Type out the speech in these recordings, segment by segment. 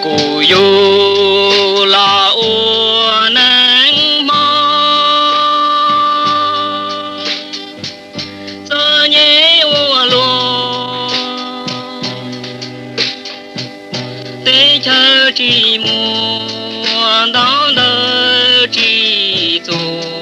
Kuv yug los ua neeg Hmoob, txom nyem ua luaj, teb chaws tsis muaj, ntaub ntawv tsis txuag.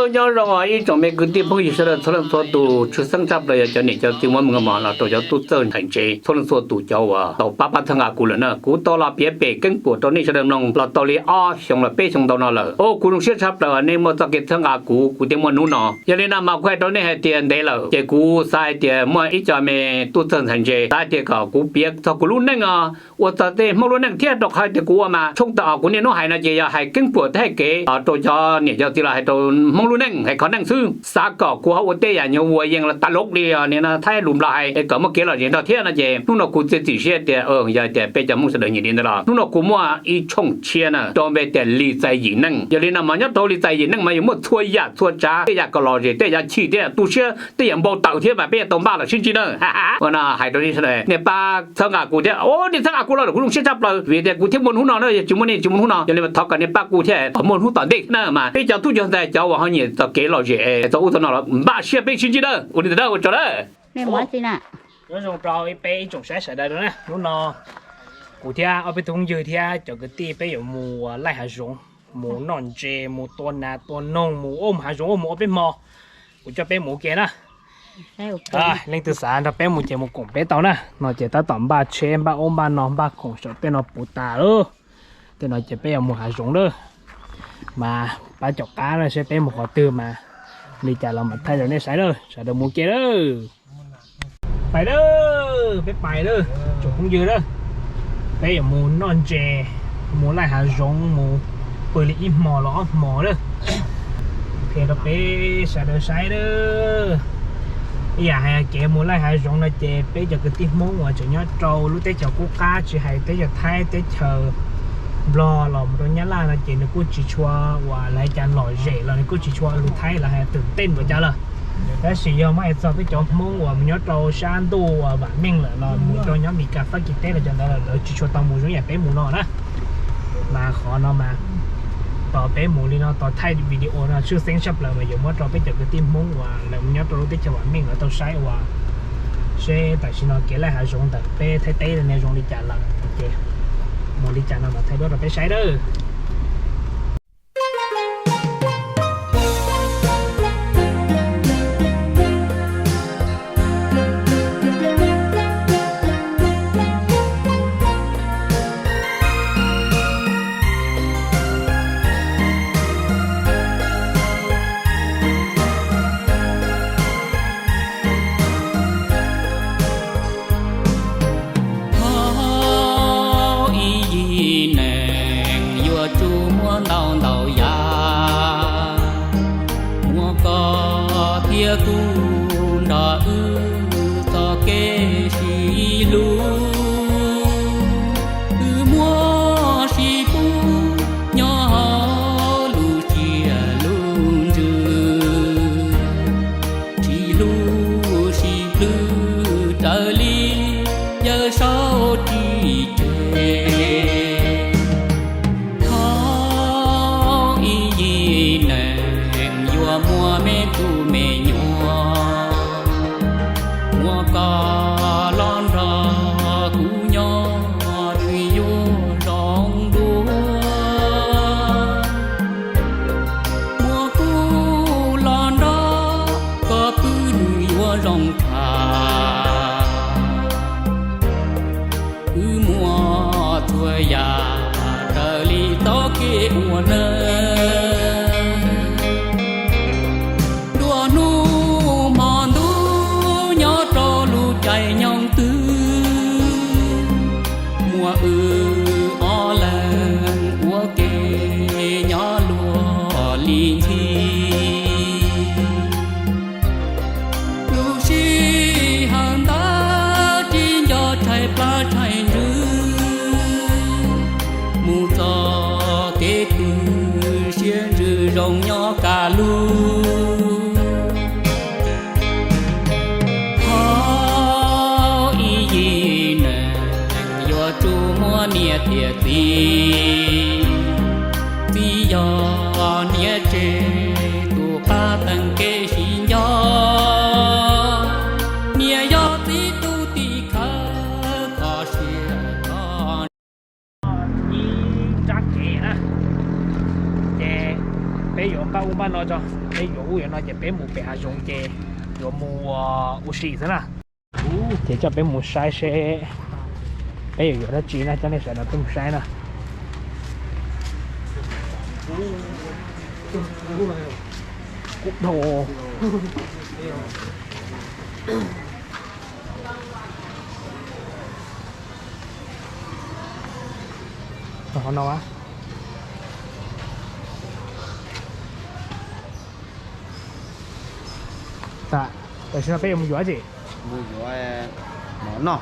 Nyob zoo ib tsoom me kwv tij phooj ywg sawv daws txhua leej txhua tus, tshwj xeeb tshaj plaws yog cov niam cov txiv muab me nkauj mos los rau cov tub txawj ntxhais ntse txhua leej txhua tus, cov uas tau pab pab txhawb nqa kuv lawm na. Kuv tau los piav pem keeb puam rau nej sawv daws mloog los tau li ob xyoos los peb xyoo ntau no lawm. Kuv zoo siab tshaj plaws uas nej muaj txoj kev txhawb nqa kuv, kuv thiaj muaj hnub no. Yog li no mas kuv hais rau nej hais tias ntev lawm ces kuv xav hais tias muaj ib co me tub txawj ntxhais ntse xav hais tias kom kuv piav txog kuv lub neej os, ua txog tej Hmoob lub neej thiab, rau qhov tias kuv ua mas tshooj tawm os kuv niaj hnub hais no ces yog hais keeb puam thiab hais kev rau cov niam cov txiv los hais rau Hmoob lub neej, hais qhov neej xwb. Xav kom kuv ho ua tej yam nyuag vuas yees los tas lov li os, nim no Thaib lus Nplog hais es kom muaj kev lom zem nrog thiab no ces hnub no kuv txiav txim siab tias yog tias peb cov Hmoob sawv daws nyiam li ntawd los hnub no kuv muaj ib tshooj tshiab na rau npe tias Lis Txais Yim Neej. Yog li no mas nyob rau Lis Txais Yim Neej mas yuav muaj txhua yam txhua tsav, tej yam kom lom zem, tej yam chim, tej yam tu siab, tej yam npau taws thiab mas peb yuav tau npaj los sib ntsib na. Ua no hais rau nej sawv daws, nej pab txhawb nqa kuv thiab, nej txhawb nqa kuv los kuv zoo siab tshaj plaws vim tias kuv thiaj muaj hnub no na, yog tsis muaj nej tsis muaj hnub no. Yog li mas thov kom nej pab kuv thiab kom muaj hnub tom ntej na mas peb cov tub cov ntxhais cov uas ho nyiam txog kev lom zem txog ub txog no los npaj siab peb sib ntsib na. Ua li ntawd ua tsaug na. Nyob zoo rau peb ib tsoom saib sawv daws na, hnub no kuv thiab ob peb tug phooj ywg thiab cov kwv tij peb yuav mus laij hav zoov, mus noj ntses, mus tua nas tua noog, mus ua mus hav zoov ua mus ua peb hmo. Kuv coj peb mus ua ke na. Leej twg xav nrog peb mus ces mus koom peb tau na. No ces tab tom npaj tsheb npaj ub npaj no npaj khoom saum tej no puv tas lawm. Tej no ces peb yuav mus hav zoov lawm. Mas pab caum qab na seb peb mus qhov twg mas li cas los mam thaij rau nej saib lawm, sawv daws mus ua ke lawm. Pais lawm, peb pais lawm tsoom phooj ywg lawm. Peb yuav mus noj ntses, mus laij hav zoov, mus pw li ib hmo los ob hmo lawm. Qhia rau peb sawv daws saib lawm. Ib yam hais kev mus laij hav zoov no ces peb cov kwv tij Hmoob uas tseem nyob rau lub teb chaws qub qab tsis hais teb chaws Thaib teb chaws Nplog los mus rau Nyab Laj no ces nws kuj tsis tshua uas lawv hais cas lom zem los nws kuj tsis tshua lus Thaib los hais twm tej npaum cas lawm. Tab sis yog muab hais txog peb cov Hmoob uas mus nyob rau sab ntuj uas vam meej lawm los mus rau nyob Mes Kas Fab Kis teb los cov ntawd lawv tsis tshua tau mus zoo yam peb mus no na. Mas qhov no mas tos peb mus li no tos thaij video no tshwj xeeb tshaj plaws mas yuav muab rau peb cov kwv tij Hmoob uas lawv mus nyob rau lub teb chaws vam meej lawv tau saib uas seb tam sim no kev laij hav zoov ntawm peb Thaib teb no zoo li cas lawm ces mus li cas no mas thaij duab rau peb saib lawm. Thaum ib yim neeg yuav tsum muaj ntau ntau yam, muaj koj thiab kuv nrog wb txoj kev sib hlub. Wb muab sib pub nyob hauv lub tsiaj lub ntsws, sib hlub sib plhws raws li yawm saub ris tseg. Thaum ib yim neeg yuav muaj me tub me nyuam, muab koj los nrog kuv nyob nws yuav zoo dua. Muab kuv los nrog koj pw nws yuav zoo tshaj. Wb muaj txhua yam raws li txoj kev ua neej. Nruab hnub hmo ntuj nyob rau lub caij nyoog twg, muaj wb ob leeg ua ke nyob luag li ntxhi. Lub sij hawm ntawd tsis nco tshais plab tshais ntsws, mus txoj kev twg Tsuas muaj niam thiab txiv, txiv yog niam tsev, tus qab teev kev sib nco. Niam yog txiv tus tim khawv, kho siab kho ib nrab kev na. Ces peb yuav npaj ub npaj no tso, peb yuav ub yuav no ces peb mus pem hav zoov ces yuav mus ua si xwb na. Ces coj peb mus saib seb peb yuav yuav dab tsi na, coj nej sawv daws peb mus saib na. Kuv dhau. Qhov no a. Tam sim no peb yuav mus yuav dab tsi? Mus yuav mov noj.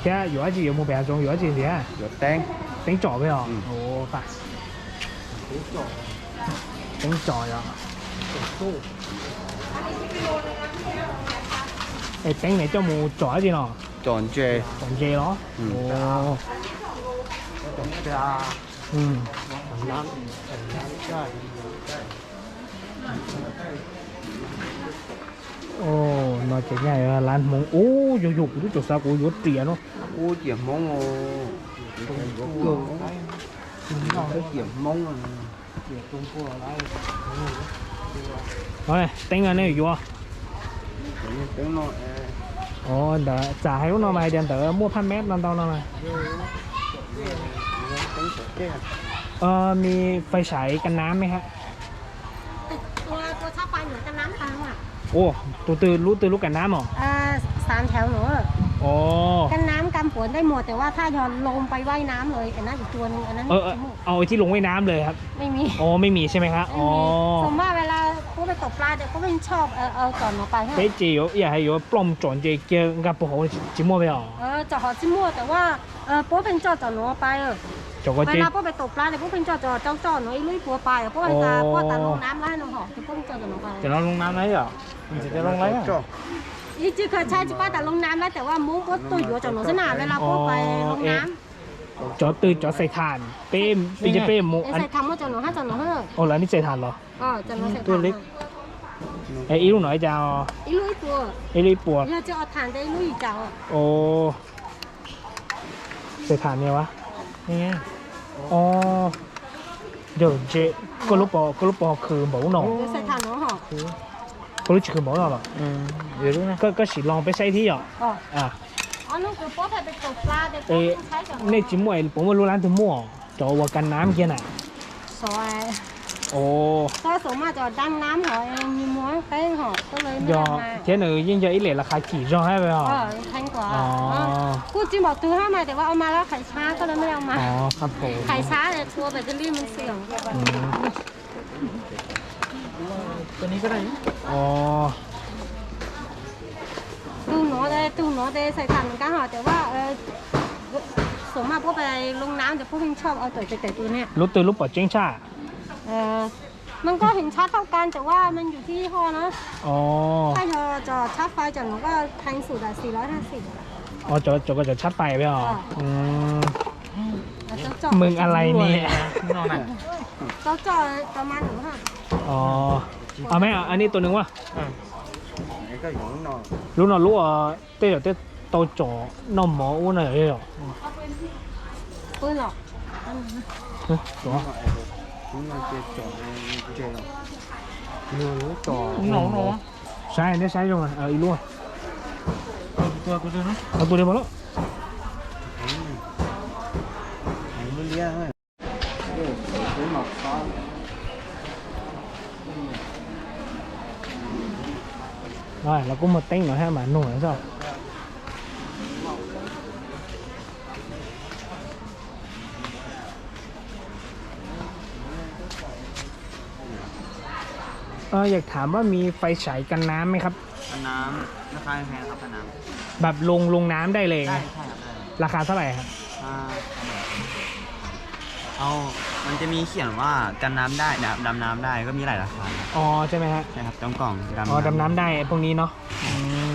Thiab yuav dab tsi, yuav mus pem hav zoov yuav dab tsi ntxiv? Yuav teeb. Teeb tsom peb os. Teeb tsom yog. Es teeb ne coj mus tsom dab tsi no? Tsom ntses. Tsom ntses los? No ces nyaj lab Hmoob. Ub, yog yus kuv twb tsis xav kuv yuav riam no. Ub, riam Hmoob. Riam Hmoob. Teeb no nej yuav? Ntawd tsam hais lub no mas hais tias ntawd muaj phaj meb no ntau no na. Mi fais xaiv kas nab me ha? Ua tus twg lub twg lub kas nab os? Kas nab kam puav nteej muag tas vas thaj yog loo pais vaij nab lawm, ua tib loo vaij nab lawm. Os, mej mis sai mej ha. Os, peb ces yam hais yuav ploj mus tsom ntses kiag nkag puag hauv tsis muaj peb os. Puab pheej coj tsom nuav pais, puab pheej coj tsom rau toj nuav ib lub ib puas pais, puab tas loo nab lawm no, puab pheej coj tsom nuav pais. Ib tsi khaws tshaj tsis pab tas loo nab lawm, tas vas Moob puab tuaj yuav tsom nuav xwb na, ua le puab pais loo nab. Cov twg cov xais tham, peb, peb mus xais tham muaj tsom nuav hab tsom nuav hab. Lawv neb xais tham los? Ib lub no ib cas? Ib lub ib puas. Xais tham nias as. Os, yog ntses, koj lub, koj lub puas khwv npaum no? Koj lub tsis khwv npaum no los? Koj sim loo peb saib thiab yom. Nej tsis muaj puas muaj lub lab twg muaj cov uas kas nab kiag na? Yog thiab nws yeej yog ib lem las qhav kim zog hab os. Tug nuav, tug nuav tes xais tham kab hos, tes vaj xuam maj puab pais loo nab tes puab pheej tshaj ua tawm tes tes tus ne. Lub twg lub pom tseeb tshaj? Man koj heev tshab thauj kan tes vaj man yus tib ho na. Taj yog tsom tshab fais tsom nuav koj theev xum tam sim los hab xim. Cov koj tsom tshab fais os. Mws a lais ni. Meb, a nej tua nws ua. Lub no lub tej zaum tej tau tsom noj mov ub no yom. Saib neb saib zoo ib lub. Tua li pom lawm. Lawv kuj muag teeb no hab mas nug xwb. Ơ,อยากถามว่ามีไฟฉายกันน้ำไหมครับ กันน้ำ ราคาแพงครับ กันน้ำ แบบลง ลงน้ำได้เลย ใช่ ใช่ครับ ได้ ราคาเท่าไหร่ครับ อ่า เอา มันจะมีเขียนว่ากันน้ำได้นะครับ ดำน้ำได้ ก็มีหลายราคาครับ อ๋อ ใช่ไหมฮะ ใช่ครับ ตรงกล่องดำ อ๋อ ดำน้ำได้ พวกนี้เนาะ อืม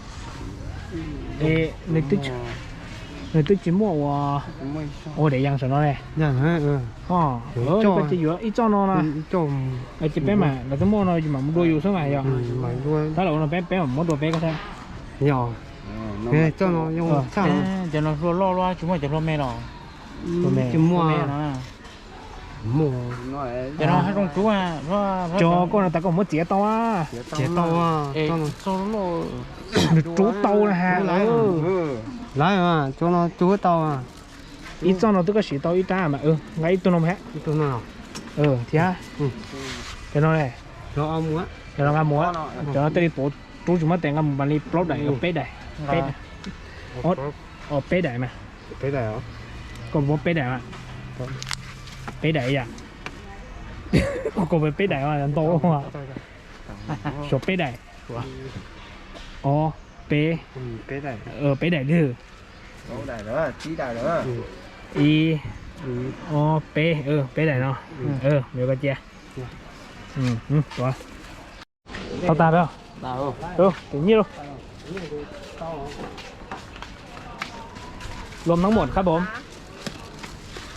Es nws twb tsis muaj ua, ua daim yas saum no ne. Ho, koj ces yuav ib txoj no na. Ces peb mas lawv twb muaj no ces mam mus dua yus xwb mas yog. Tab lawm no peb, peb mam muab dua peb koj saib. Cov no hlua loj luaj tsis muaj cov hlua me los? Tsis muaj. Cov no haj zoo rub. Cov koj no tas koj muab txiav tau a. Txiav tau. Nws rub tau na ha. Lawv, cov no rub tau. Ib txoj no twb koj siv tau ib rab mas nqa ib tug no hab. Thiab cov no ne, cov no nqa mus, cov no tej li puv rub tsis muab tes nqa mus mas li plaub daim, peb daim, peb daim. Peb daim mas. Koj muab peb daim mas. Peb daim yam. Koj peb daim ntau. Suav peb daim. Ob, peb, peb daim twg? Ib, ob, peb, peb daim no. Mus koj cia. Tau tag lawm. Tus nyiaj lawm. รวมทั้งหมดครับผม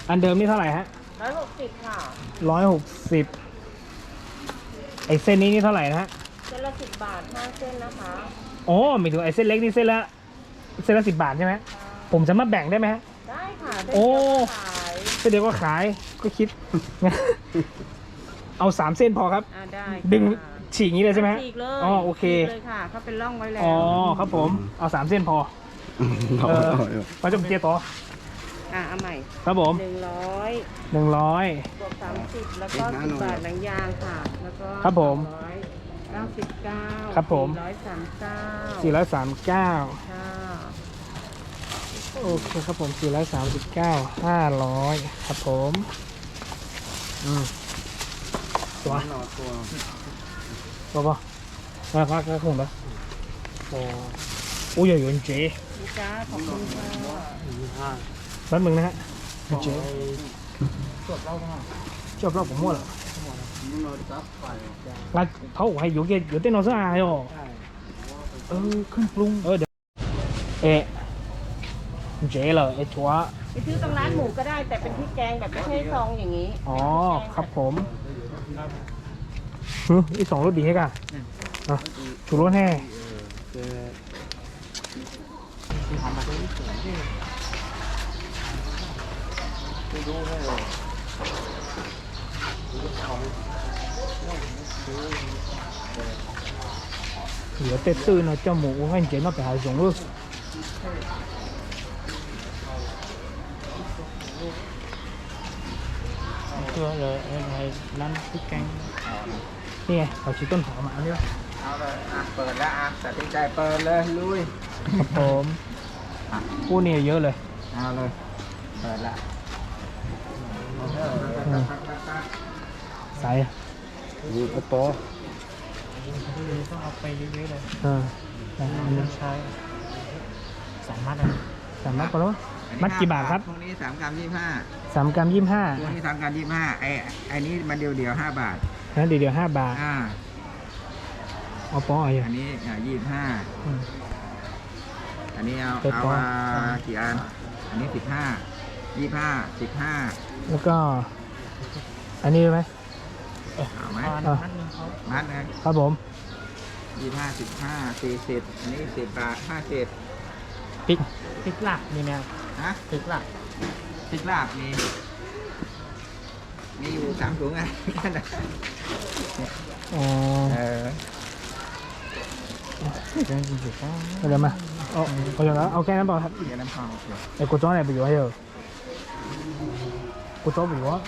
อันเดิมนี่เท่าไหร่ฮะ ร้อยหกสิบค่ะ ร้อยหกสิบ ไอ้เส้นนี้นี่เท่าไหร่นะฮะ เส้นละสิบบาทห้าเส้นนะคะ อ๋อ หมายถึงไอ้เส้นเล็กนี่เส้นละ เส้นละสิบบาทใช่ไหม ผมสามารถแบ่งได้ไหมฮะ ได้ค่ะ โอ้ เส้นเดียวก็ขาย เส้นเดียวก็ขาย ก็คิด เอาสามเส้นพอครับ อ่า ได้ค่ะ ดึงฉีกอย่างนี้เลยใช่ไหมฮะ ฉีกเลย อ๋อ โอเค ฉีกเลยค่ะ เขาเป็นร่องไว้แล้ว อ๋อ ครับผม เอาสามเส้นพอ เออ มาจมเจียต่อ อ่า เอาใหม่ ครับผม หนึ่งร้อย หนึ่งร้อย บวกสามสิบ แล้วก็สิบบาทหนังยางค่ะ แล้วก็ ครับผม สองร้อยเก้าสิบเก้า ครับผม สี่ร้อยสามสิบเก้า สี่ร้อยสามสิบเก้า ค่ะ โอเคครับผม สี่ร้อยสามสิบเก้า ห้าร้อย ครับผม อืม ตัว ตัว ตัว ตัว ปะ อ่ะ พัก พัก คง แล้ว โอ้ โอ้ย อยู่ อยู่ เจ๊ จ้า ขอบคุณค่ะ แป๊บนึงนะฮะ เจ๊ จวบเหล้าผมหมดเหรอ ไง เขาบอกให้อยู่เย็น อยู่เต้นนอนเสื้ออาหารเหรอ เออ ขึ้นปรุง เออ เดี๋ยว เอ๊ะ เจ๊เหรอ ไอ้ชัว ไปซื้อตรงร้านหมูก็ได้ แต่เป็นพริกแกงแบบไม่ใช่ซองอย่างนี้ อ๋อ เป็นพริกแกงแบบ ครับผม ครับ Ib xoom lub dim thiab ka. Tshuav lub ne. Yuav tej twj no coj mus ua nqaij ntses noj pem hav zoov lawm. Ni, qhov tsis tuaj hnov mas. Ua ni yawg lawm. Xaiv. Xam mab ko lub, mab kis bamครับ? Sám kam yim haj. Sám kam yim haj. Ann ni dim diam haj bam. Ob pob. Ann ni yim haj. Ann ni au, kis an. Ann ni sim haj, yim haj, sim haj. แล้วก็ อันนี้ไหม ครับผม ยี่สิบห้า สิบห้า สี่สิบ อันนี้ สิบ บาท ห้าสิบ พริก พริกลาบมีไหมครับ ฮะ พริกลาบ พริกลาบมี มีอยู่สามถุงอ่ะ อ๋อ เออ เดี๋ยวมา เอา เอาอย่างนั้น เอาแค่นั้นพอครับ เดี๋ยวน้ำพอ โอเค เดี๋ยวกูจ้อนไหนไปอยู่ให้เออ กูจ้อนไปอยู่วะ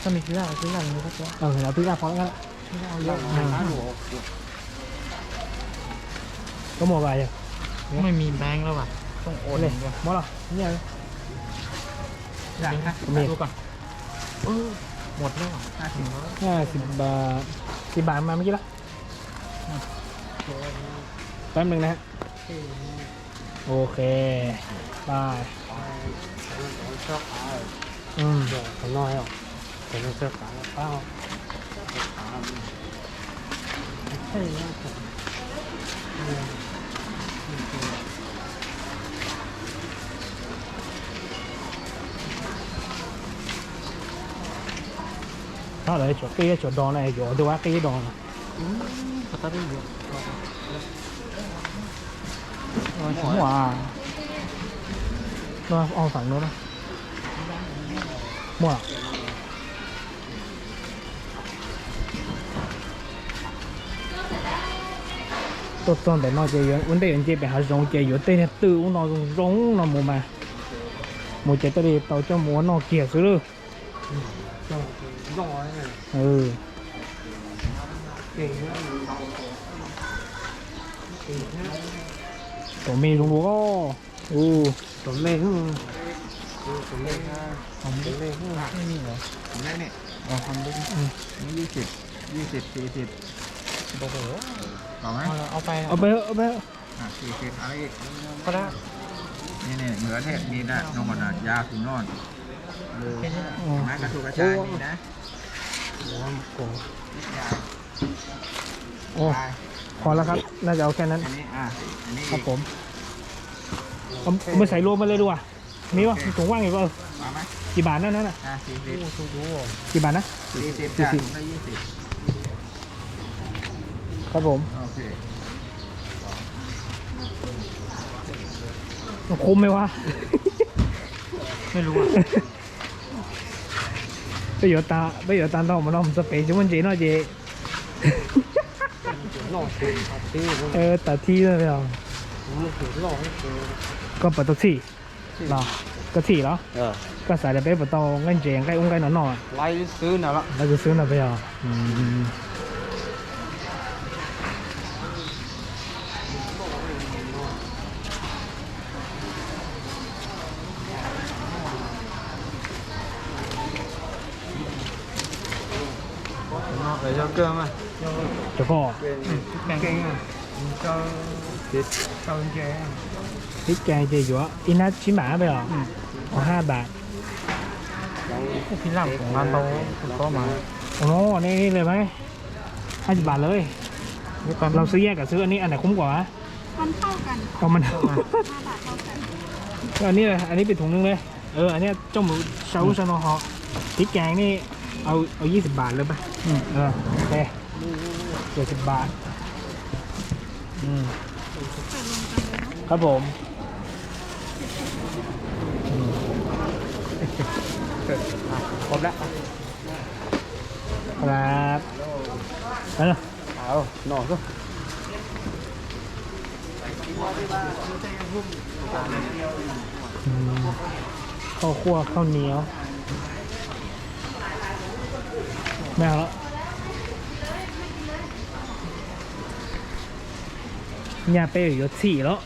ถ้ามีพริกลาบ พริกลาบมันก็พอ เออ เดี๋ยวพริกลาบพอแล้วกัน พริกลาบเยอะ ก็หมดไปอ่ะ ไม่มีแบงค์แล้วว่ะ ต้องโอน เลย ด้วย หมดแล้วเนี่ย เดี๋ยวนะ มี ดูก่อน เออ หมดแล้วว่ะ ห้าสิบ บาท สิบบาทมาเมื่อกี้ละ แป๊บนึงนะฮะ โอเค บาย อืม Txhob lawv tshuav qij tshuav dos na, yuav ntu ua qij dos na. Muaj, no, au xeem no, muaj. Tuaj txog ntawm no ces yuav ua ntej yuav nce pem hav zoov ces yuav tej niag twj ub no zoo zoo no mus mas, mus ces thiaj li tau coj mus ua noj kiag xwb lawm. Tuam me zoo dua. Tuam me, tuam me, tuam me. ยี่สิบ ยี่สิบ สี่สิบ เอาไหม เอาไป เอาไป เอาไป อ่ะ สี่สิบ เอาอีก พอแล้ว นี่ นี่ เหลือเทศมีนะ นอนอ่ะ ยาคือนอน เออ แค่นี้แหละ อ๋อ เห็นไหม กระทูกระชายมีนะ โอ้ พอแล้วครับ น่าจะเอาแค่นั้น อันนี้ อ่ะ อันนี้ ครับผม เอา เอาไปใส่รวมกันเลยดีกว่า มีป่ะ มีถุงว่างอยู่ป่ะ เอาไหม กี่บาทนั่นน่ะ อ่ะ สี่สิบ กี่บาทนะ สี่สิบ สี่สิบ จ้ะ ถุงละ ยี่สิบ ครับผม โอเค มันคุ้มไหมวะ ไม่รู้อะ Peb yuav tas, peb yuav tas ntau mas no mus txog pem tsis muaj ntses noj ces. Tam thib no, koj puas tau txhim los? Koj txhim los? Koj xav tias peb puas tau nqaij ntses nqaij ub nqaij no noj? Lawv xwb xwb no peb os. Cov ko, ib cag ces yuav ib nab tsib npam peb os, o hab npam. Ub, phij laj kuv nqa ntau tus tod mas. Ua no, nej li lawm mas, hai chục bạt lawm. Lawv xwb yaj kam xwb, anv nais khub kuam a. Anv nais, anv nais pem thùngนึงเลย. Anv nais coj mus sau ub sau no ho. พริกแกงนี่เอาเอายี่สิบบาทเลยป่ะ อืม เออ โอเค เจ็ดสิบบาท อืม ครับผม อืม ครบแล้ว ครับ แล้ว เอาหน่อก็ ข้าวคั่วข้าวเหนียว ไม่เอาแล้ว nyaj peb yuav txhim los,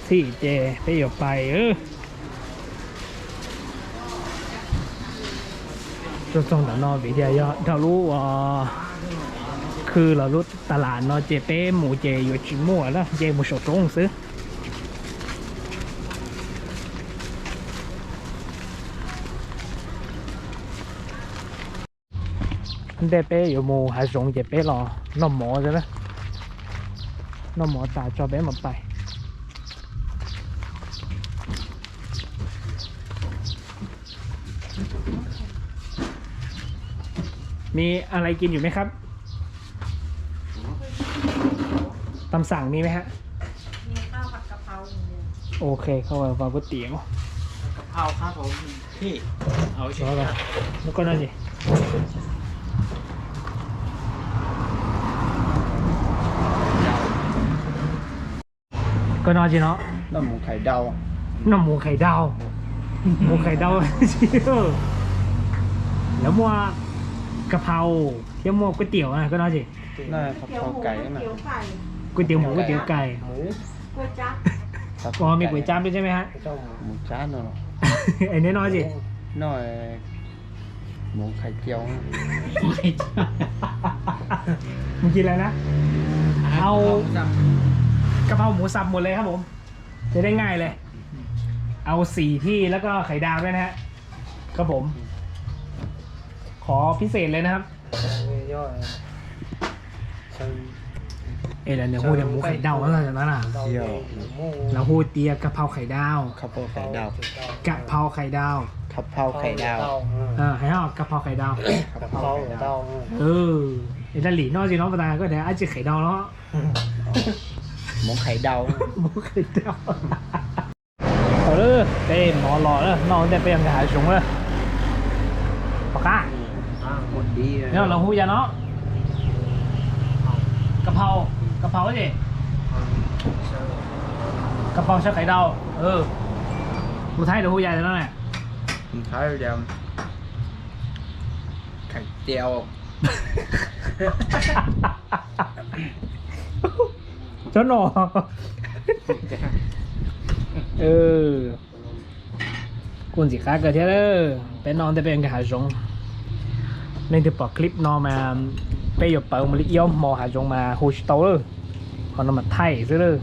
txhim ces peb yuav pais. Tuaj txog ntawm no vim tias yog dhau lub khw los lub tas las no ces peb mus ces yuav tsis muaj na, ces mus saum roob xwb. Ntej peb yuav mus hav zoov ces peb los noj mov xwb na. Noj mov tas tso peb mam pais. Mì ăn lại kimอยู่ไหมครับ ตำสั่งมีไหมฮะ มีข้าวผัดกะเพราอย่างเดียว โอเค ข้าวผัดกะเพราก๋วยเตี๋ยว กะเพราครับผมพี่ เอาเฉยๆ แล้วก็นั่นสิ Koj noj tsis no? Noj mus khais dau. Noj mus khais dau. Mus khais dau. Lawv muaj ka phau thiab muaj kuab tiaum, koj noj tsis? Kuab tiaum mus, kuab tiaum kais. Ua me kuab cab thiab tsis me ha? Es neb noj tsis? Mus khais dau. Mus tsis lawm na? Au, ka phau mus xab mus le hab mus. Ces dej ngaij le. Au xim thij lawv koj khais dau thiab na. Kab pom. Qhov phib xes le na hab. Es lawv hu tias mus khais dau na. Lawv hu tias ka phau khais dau. Ka phau khais dau. Ka phau khais dau. Hais ho ka phau khais dau. Es dab lim noj tsis no pas tas koj tias dab tsi khais dau no. Mus khais dau. Mus khais dau. Tau lawm, peb mov los lawm, noj ua ntej peb yuav nkag hav zoov lawm. Pom qab. Nyob lawv hu yam no. Ka phau, ka phau li. Ka phau saw khais dau. Hu Thaib lawv hu yam no na. Khais dau. Tsob no. Kuj ntxim qab kawg thiab. Peb noj ntej peb yuav nkag hav zoov. Leej twg pom clip no mas peb yuav pawv mus li ib ob hmo hav zoov mas hu tsis tau lawm. Qhov no mas thaij xwb lawm.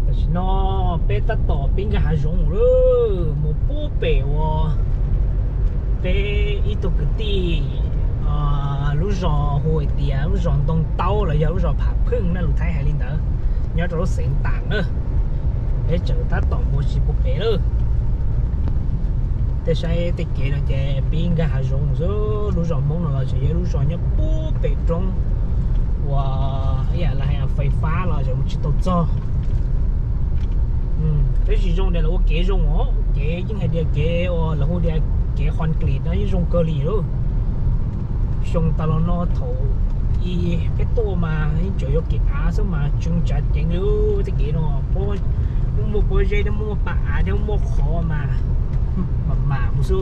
Tam sim no peb tab tom pib nkag hav zoov lawm, mus pub pem uas peb ib tug kwv tij lub zos hu hais tias lub zos Ntoo Taub los yog lub zos Pham Pheej na, lus Thaib hais li ntawd, nyob rau lub xeev Tam na. Peb tseem tab tom mus tsis pub pem lawm. Tej saib tej kev no ces pib nkag hav zoov xwb, lub zos Hmoob no los tseem yog lub zos nyob pub pem roob uas ib yam li hais fais fab los tseem mus tsis tau txog. Tab sis zoo tias lawv ua kev zoo os, kev yeej hais tias kev uas lawv hu tias kev concrete no yeej zoo kawg li lawm. Xyoo tas los no thaum ub peb tuaj mas yeej tseem yog kev av xwb mas tsw ntsa ceev li tej kev no. Muaj pob zeb thiab muaj pas av thiab muaj qhov mas mam mam mus xwb.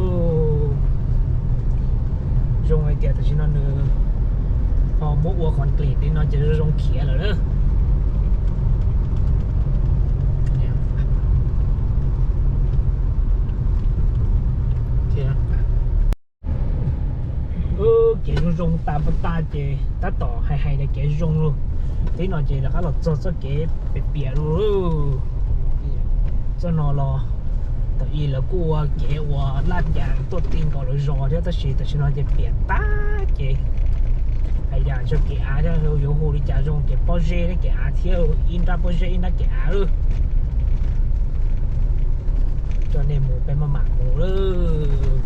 Zoo hais tias tam sim no nws ho muab ua concrete li no ces zoo khiav lawm na. Kev zoo zoo tas pab tas ces tab tom hais hais tias kev zoo lawm. Tib no ces rov qab los txog txoj kev piam piam lawm. Txoj no los thaum ub lawv kuj ua kev ua laj cas tuaj ti nkaus lawv zos thiab tab sis tam sim no ces piam tag ces hais tias txoj kev av thiab yuav hu li cas zoo, kev pob zeb thiab kev av thiab, ib nrab pob zeb ib nrab kev av lawm. Coj nej mus peb maj mam mus lawm.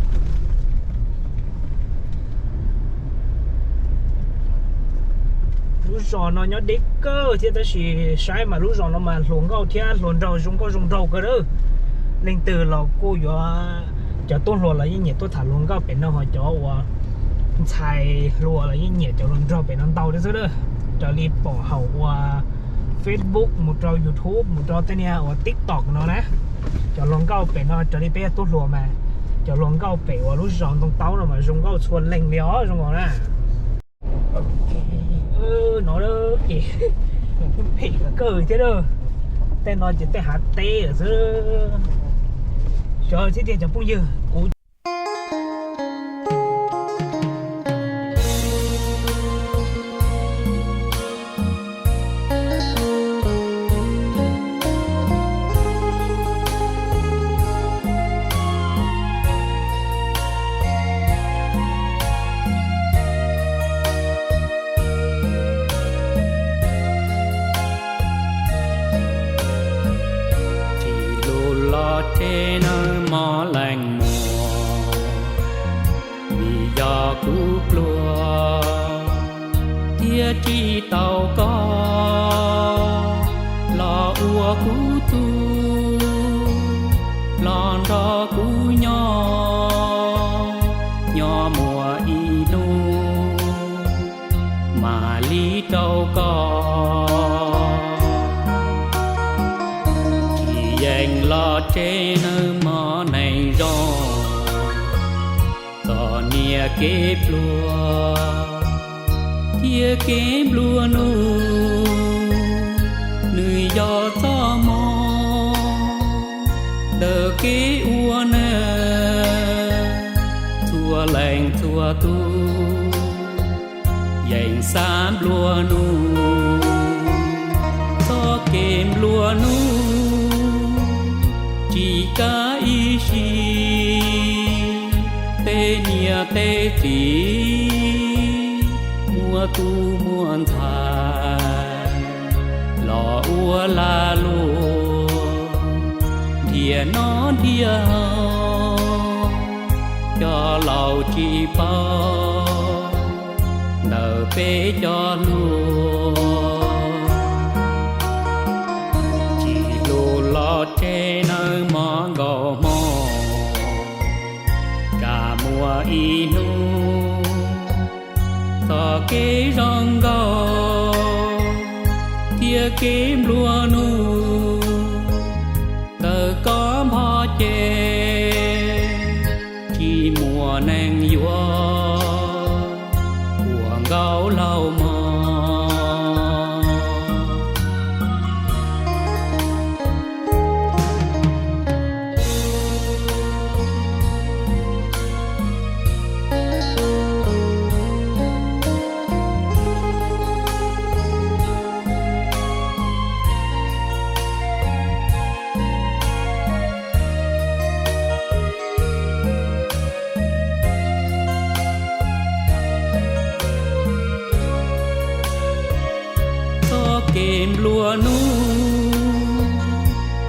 Lub zos no nyob deb kawg thiab tab sis saib mas lub zos no mas hluas nkauj thiab hluas nraug zoo nkauj zoo nraug kawg lawm. Leej twg los kuj yuav, cov tub hluas los yeej nyiam tuaj tham hluas nkauj pem no, ho cov uas ntxhais hluas los yeej nyiam cov hluas nraug pem no ntau thiab xwb na. Raws li pom hauv uas Facebook mus rau YouTube mus rau tej niag uas TikTok no na, cov hluas nkauj pem no raws li peb yog tub hluas mas cov hluas nkauj pem uas lub zos Ntoo Taub no mas zoo nkauj txhua leej li os, zoo nkaus na. No ces phem kawg thiab. Tej no ces tej hav teb lawm xwb. Xyov txhib tiag cov phooj ywg, kuv Tsis lus los tseg nawb mog leej muam, vim yog kuv pluag thiab tsis tau koj los ua kuv tug, los nrog kuv nyob, nyob muaj ib hnub mam li rau koj. Tsis yeem los tseg nawb mog neej zoo, txom nyem kev pluag thiab kev nplua nuj, nws yog txoj hmoo ntawm kev ua neeg. Txhua leej txhua tus yeej xav nplua nuj, txoj kev nplua nuj tsis kav ib si. Tej niam tej txiv, muaj tub muaj ntxhais los ua lag luam, nrhiav noj nrhiav haus, cov laus tsis paub ntawm peb cov hluas. Tsis lus los tseg nawb mog nkauj hmoob, tsam muaj ib hnub txoj kev zoo nkauj thiab kev nplua nuj ntawm koj npho ces tsis muaj neeg yuav ua nkauj laug mog. Txoj kev nplua nuj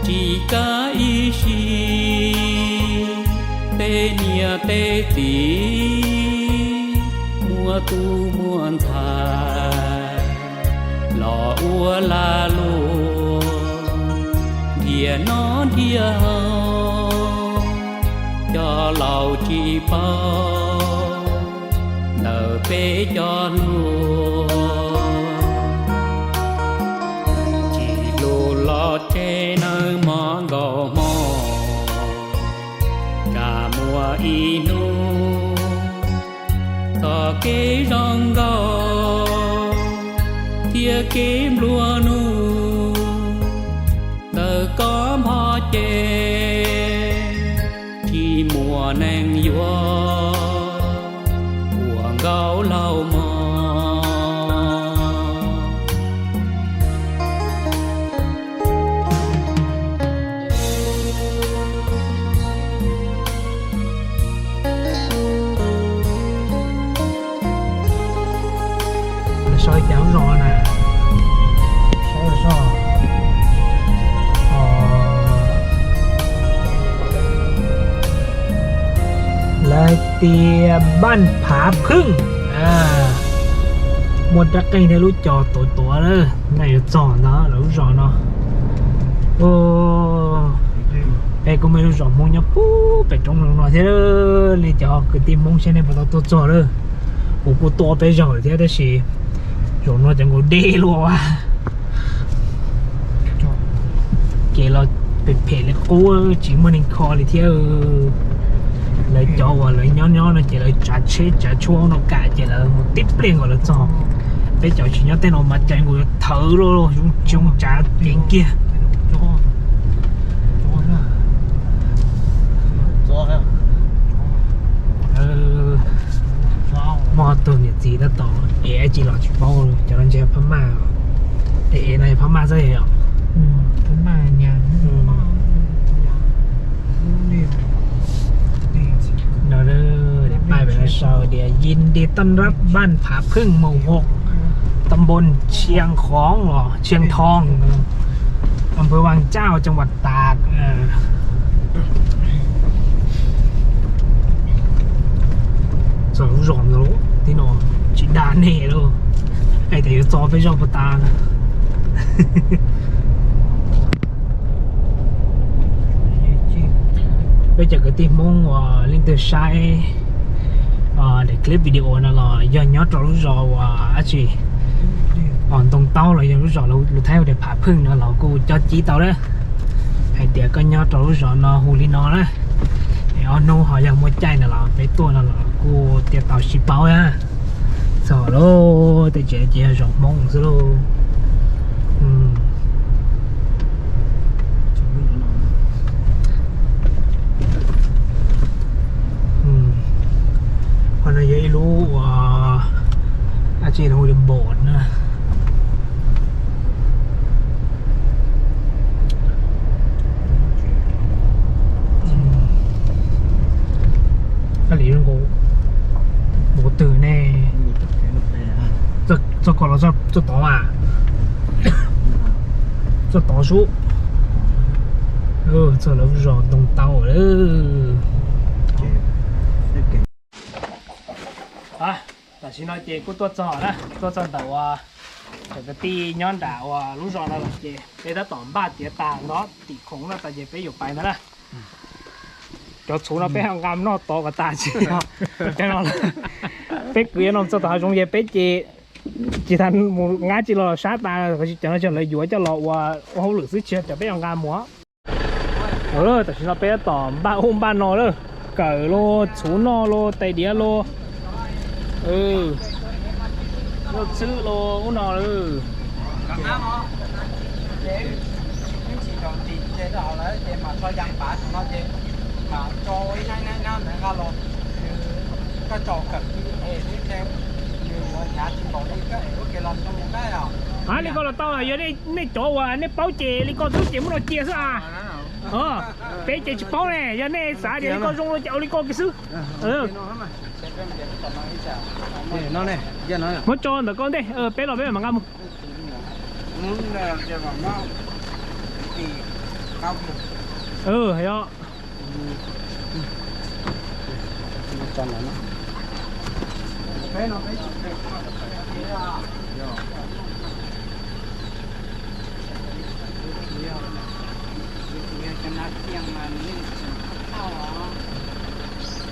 tsis kav ib si, tej niam tej txiv muaj tub muaj ntxhais los ua lag luam, nrhiav noj nrhiav haus, cov laus tsis paub ntawm peb cov hluas. Tsis lus los tseg nawb mog nkauj hmoob, tsam muaj ib hnub txoj kev zoo nkauj thiab kev nplua nuj ntawm koj npho ces tsis muaj neeg yuav ua nkauj laug mog. Saib cas lub zos na, saib zos, o, Hais tias Npaj Phav Pheej, muaj rab qeej thiab lub cos tuav tuav lawm, naj yuav txog ntag lawv lub zos no. Es kuj muaj lub zos Hmoob nyob puag pem roob no thiab, nej cov kwv tij Hmoob saib nej puas tau tuaj txog lawm. Kuv kuj tuaj peb zaug lawm thiab tab sis zaum no cov nkaus deb luaj. Ces los phem phem li qub tsis muaj neeg kho li thiab. Lawv cov uas lawv nyob nyob no ces lawv tsav tsheb tsav tshuaj no kam ces lawv mus tib pliag nkaus lawv txog. Peb cov tsis nyob tej no mas cov nkaus yuav thawv luaj, zoo tsav ceev kiag. Muaj tug niam txiv tab tom ev dab tsi los tsis paub, cov no ntshe phab maj, ev no phab maj xwb os. Paj pem no sau tias ยินดีต้อนรับบ้านผาผึ้ง หมู่หก ตำบลเชียงของ เหรอ เชียงทอง อำเภอวังเจ้า จังหวัดตาก. Txog lub zos ntawd, tib no tsis dag nej lauj, hais tias yuav txog peb zos puag ta. Peb cov kwv tij Hmoob uas leej twg saib daim clip video no los yog nyob rau lub zos uas dab tsi, Ntoo Taub los yog lub zos lus Thaib hu tias Phav Pheej no los kuj coj cib tau lawm. Hais tias koj nyob rau lub zos no hu li no na, es ob hnub ho yog muaj caij no los peb tuaj no los kuj thiaj tau sib paub na. Txog lawm, tej tsev ces yog zos Hmoob xwb lauj. Qhov no yog ib lub uas dab tsi no hu li npom na. Koj li zoo nkaus mus twg ne? Txoj koj los txoj tod a? Txoj tod sub. Txog lawv zos Ntoo Taub lawm. Tam sim no ces kuj tuaj txog na, tuaj txog ntawm uas cov kwv tij nyob nram uas lub zos no lawm ces peb tab tom npaj tiav tas nrov tim khoom no tas ces peb yuav pais ntag na. Cov txhuv no peb ho nqa noj tod kom tas tsis, peb kwv yuav no txog tom hav zoov ces peb ces tsis tas mus nqa tsis los sab tas, cov no tsuas lawv yuav coj los ua ua hauj lwm xwb tsis yog cov peb yuav nqa mus. Tam sim no peb tab tom npaj ub npaj no lawm, kawm los txhuv noj los tais diav los, noj txwb los ub no lawm. A, li ko los tau, yog nej cov uas nej paub ces li ko xwb ces muab no cia xwb a. Peb ces tsis paub ne, yog nej xav tias li ko zoo los ces ua li ko kiag xwb. Muab tso ntawm koj ntej, peb los peb mam nqa mus.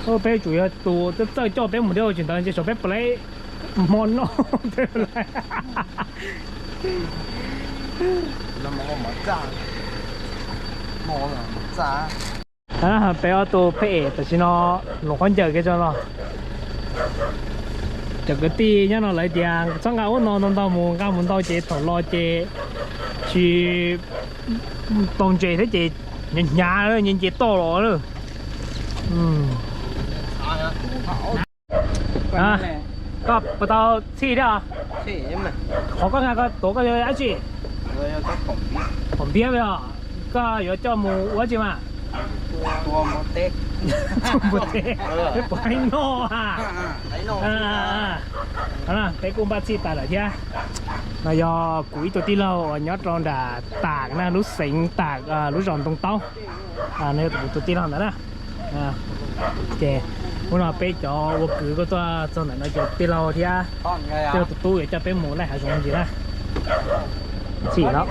Yog peb tsum yog tus txawj txawj coj peb mus thiab, tsis ntawd ntshe tsam peb plev hmo noj. Peb ob tug phab em tam sim no los khaub ncaws kiag tso no. Cov kwv tij nyob no lawv tias txhob nqa ub no ntau ntau mus, nqa mus ntau ces thaum los ces tsis tau ntses thiab ces hnyav hnyav nce nce toj los lawm. Koj puas tau txhij thiab? Qhov koj nqa koj tuav koj yog dab tsi? Pom npiab os. Koj yuav coj mus ua dab tsi mas? Ua mus teb. Peb kuj npaj txhij tas lawm thiab. No yog kuv ib tug tij laug uas nyob rau nram Tam na, lub xeev Tam, lub zos Ntoo Taub. No yog kuv tus tij laug ntawd na. Ces Hnub no peb cov ua kwv kuj tuaj txog ntawm no ces tij laug thiab tij laug tus tub yuav coj peb mus laij hav zoov ntxiv na. Txhim no.